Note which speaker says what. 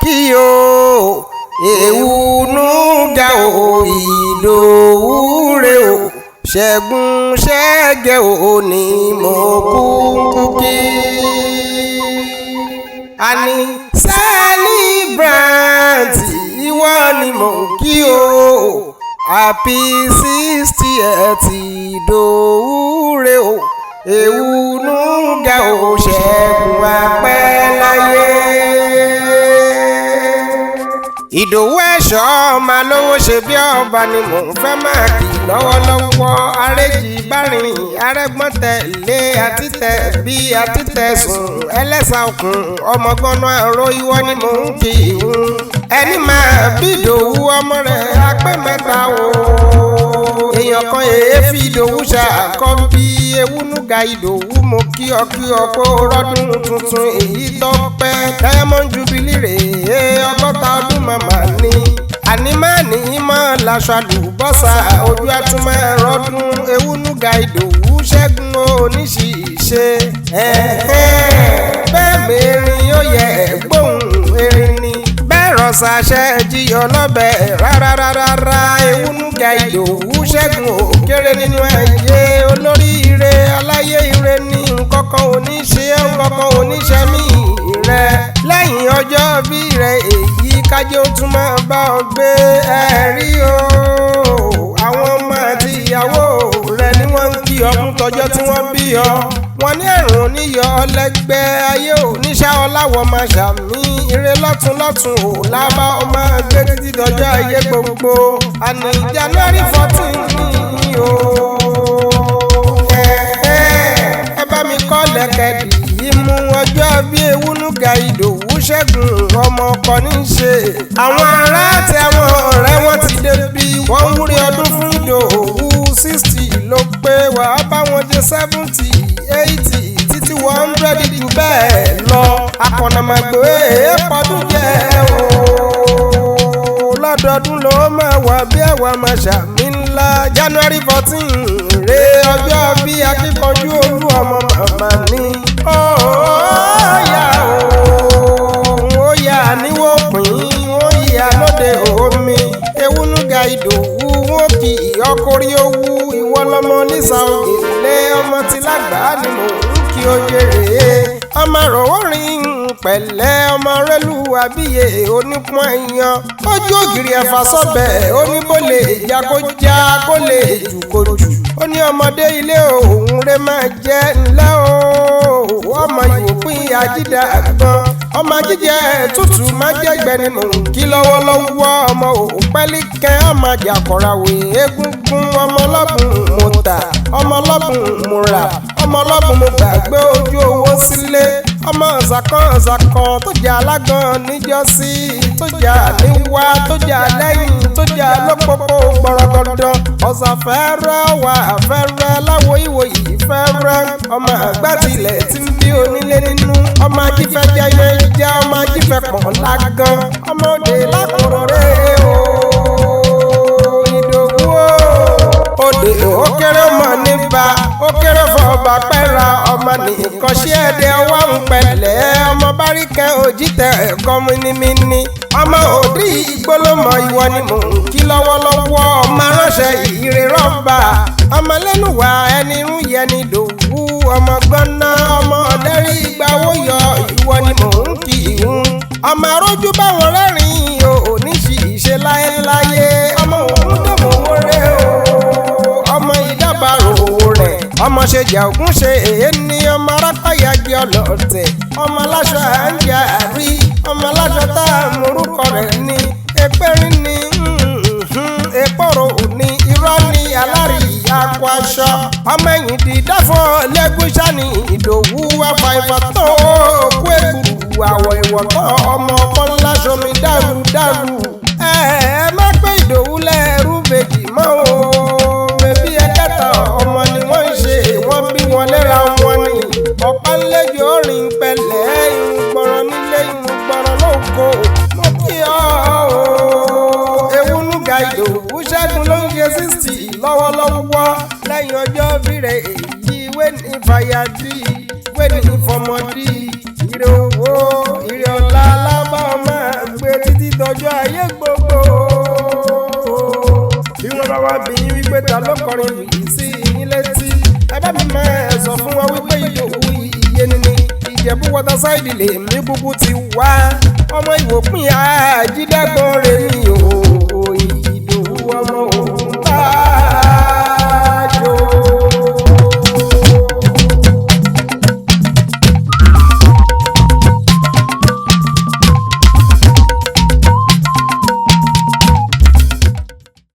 Speaker 1: Kí o Ewunuga o, Ìdòwú rè o, Ṣẹ́gun ṣẹ́gẹ́ o ní mo kúkú kí. Àní celebrant, ìwọ ni mò ń kí o. Happy 60th, Ìdòwú rè o, Ewunuga o, Ṣẹ́gun apẹ́ láyé. Ìdòwú ẹ̀ṣọ́ ọmọ lówó ṣe bí ọba ni mò ń fẹ́ máa kì lọ́wọ́lọ́wọ́. Arẹ́jì bárìn arẹ́gbọ́n tẹ̀lé àtìtẹ̀ bí àtìtẹ̀ sùn ẹlẹ́sà òkun ọmọgbọ́nà àrò, ìwọ ni mò ń kì í hun. Ẹni máa bí Ìdòwú, ọmọ rẹ̀ apẹ́ mẹ́ta o. Èèyàn kan èéfì Ìdòwú ṣàkọ́ bí Ewunuga Ìdòwú, mo kí ọ kí ọ kó rọ́dún tuntun èyí tó pẹ́. Diamond Jubilee rèé, 60 ọdún màmá ní. Àní máa ní mọ́ láṣọ àlùbọ́sà ojú àtúmọ̀ rọ́dún. Ewunuga Ìdòwú Ṣẹ́gun oníṣìṣe. Bẹ́ẹ̀ mẹ́rin ó yẹ gbóhùn erin ni bẹ́ẹ̀ rọ̀ṣàṣẹ́ jíyọ lọ́bẹ̀ rárárárá. Ewunuga Ìdòwú Ṣẹ́gun ò kéré nínú ayé, olóríire aláyé ire ní nǹkankan oníṣe nǹkankan oníṣẹ́ mi rẹ. Lẹ́yìn ọjọ́ bí rẹ èyí kájé ó tún máa bá ọ gbé ẹ rí o. Àwọn ọmọ àti ìyàwó rẹ ni wọ́n ń kí ọdún tọjọ́ tí wọ́n bí ọ. Wọ́n ní ẹ̀rùn oníyọ ọlẹ́gbẹ́ ayé oníṣà ọláwọ̀ máa ṣàmì ire lọ́tún lọ́tún ò lábá ọ máa gbé títí dọjọ́ ayé gbogbo. Àní January 14 ní o. Ẹ bá mi kọ́ lẹ́kẹ̀dì yìí mú ọjọ́ bí Ewunuga Ìdòwú Ṣẹ́gun ọmọ ọkọ ní í ṣe. Àwọn ará àti àwọn ọ̀rẹ́ wọn ti débi, wọ́n ń wúrí ọdún fún Ìdòwú. 60 ló pé, wàá bá wọn dé 70, 80, títí 100 jù bẹ́ẹ̀ lọ. Akọ̀nàmọ̀gbò èèpọ̀dún jẹ́ o. Lọ́dọọdún ló máa wà bí àwa máa ṣàmì ńlá. January 14 rè ọjọ́ bí akíkanjú olú ọmọ màmá ní. Ó yà ó, ó yà níwó pín, ó yà lóde omi. Ewunuga Ìdòwú, wọn kì í ọkùnrin owó. Ìwọ lọmọ nísà ògèlè, ọmọ tí lágbàá ni mò ń kí o jèrè. Ọmọ rọwọ́ rìn pẹ̀lẹ́, ọmọ rẹ́lú àbíyè onípọ́n ẹ̀yàn ojú ògiri ẹ̀fà sọ́bẹ̀. Ó ní bó lè já kó já, kó lè jù kó jù. Ó ní ọmọdé ilé òun rẹ máa jẹ́ ńlẹ́ o. Ọmọ ìwòpin àjídà àgbọn, ọmọ jíjẹ tútù má jẹ́gbẹ́ ni mò ń kí lọ́wọ́lọ́wọ́. Ọmọ òpẹ́líkẹ́, ọmọ àjàkọ̀ràwé egungun, ọmọ ọlọ́bùn mo tà, ọmọ ọlọ́bùn mo rà, ọmọ ọlọ́bùn mo gbàgbé ojú owó sílé, ọmọ ọ̀sàkan ọ̀sàkan tó jà alágan níjọ́sí, tó jà níwá, tó jà lẹ́yìn, tó jà lọ́pọ̀pọ̀ gbọ̀rọ̀gọ̀dọ̀. Ọ̀sà fẹ́rẹ́ wà fẹ́rẹ́ láwo ìwòyí fẹ́rẹ́, ọmọ àgbà tilẹ̀ tí ń bí onílé nínú, ọmọ ajífẹ́ jẹyẹ jẹ́, ọmọ ajífẹ́ pọ̀ lágan, ọmọ òde lákòrò rẹ̀ o. Ìdòwú o, òde ó kéré mọ̀ nípa ó kéré fọba pẹ́ra ọmọ nìkan ṣé ẹ̀dẹ̀ ọwọ́ ń pẹ̀lẹ́, ọmọ báríkẹ́ òjìtẹ̀ ẹ̀kọ́ mímímí, ọmọ òdì ìgbólómọ. Ìwọ ni mò ń kí lọ́wọ́lọ́wọ́, ọmọ aránṣẹ́ ìrè rọ́bà, ọmọ lẹ́nuwà ẹni ń yẹni dòwú, ọmọ gbọ́ná, ọmọ ọ̀dẹ́rì ìgbàwó yọ. Ìwọ ni mò ń kí ìhun, ọmọ arójú báwọn rẹ́rìn-ín o, ò ní ṣì ṣe láéláyé. Ọmọ òun dòmò wọlé o, ọmọ ìdábàrò rẹ̀, ọmọ ṣe jà ògún ṣe èé ní, ọmọ arápáyàgbé ọlọ́tẹ̀, ọmọ aláṣọ à ń jà rí, ọmọ aláṣọ tá a morúkọ rẹ̀ ní ẹgbẹ́rin ní èpòrò ní irọ́ ní alárí akọ aṣọ, ọmọ ẹ̀yìn dídáfọ́ lẹ́gúnṣá ní Ìdòwú afa ìfàtàn òkú ègbùrù àwọ̀ ìwọ̀tán, ọmọ ọkọ ńlá ṣomi dàrú dàrú. Ẹ ẹ má pé Ìdòwú lẹ́rú bèjì mọ́ o, bèbí ẹ̀kẹta ọmọ ni wọ́n ń ṣe, wọ́n bí wọn léra wọn ni. Ọ̀pá ńlẹ́jọ́ rìn pẹ̀lẹ́, irun gbọ́rọ̀ nílé, irun gbọ́rọ̀ lóko, mo kí ọ o. Ewunuga Ìdòwú Ṣẹ́gun ló ń ṣe 60 lọ́wọ́lọ́wọ́. Lẹ́yìn ọjọ́ bírẹ̀ èyí wé ní fàyàdí, wé ní fọmọdí, ire owó, ire ọlá lábá máa. bá wá bí yín wípé ta ló kọrin yìí sí yín létí, ẹ bá mi máa sọ fún wọn wípé Ìdòwú iye nini Ìjẹ̀bú Waterside lè mí gbogbo ti wá ọmọ ìwòpin àjídàgbọ́n rẹ̀ ni o. Ìdòwú ọmọ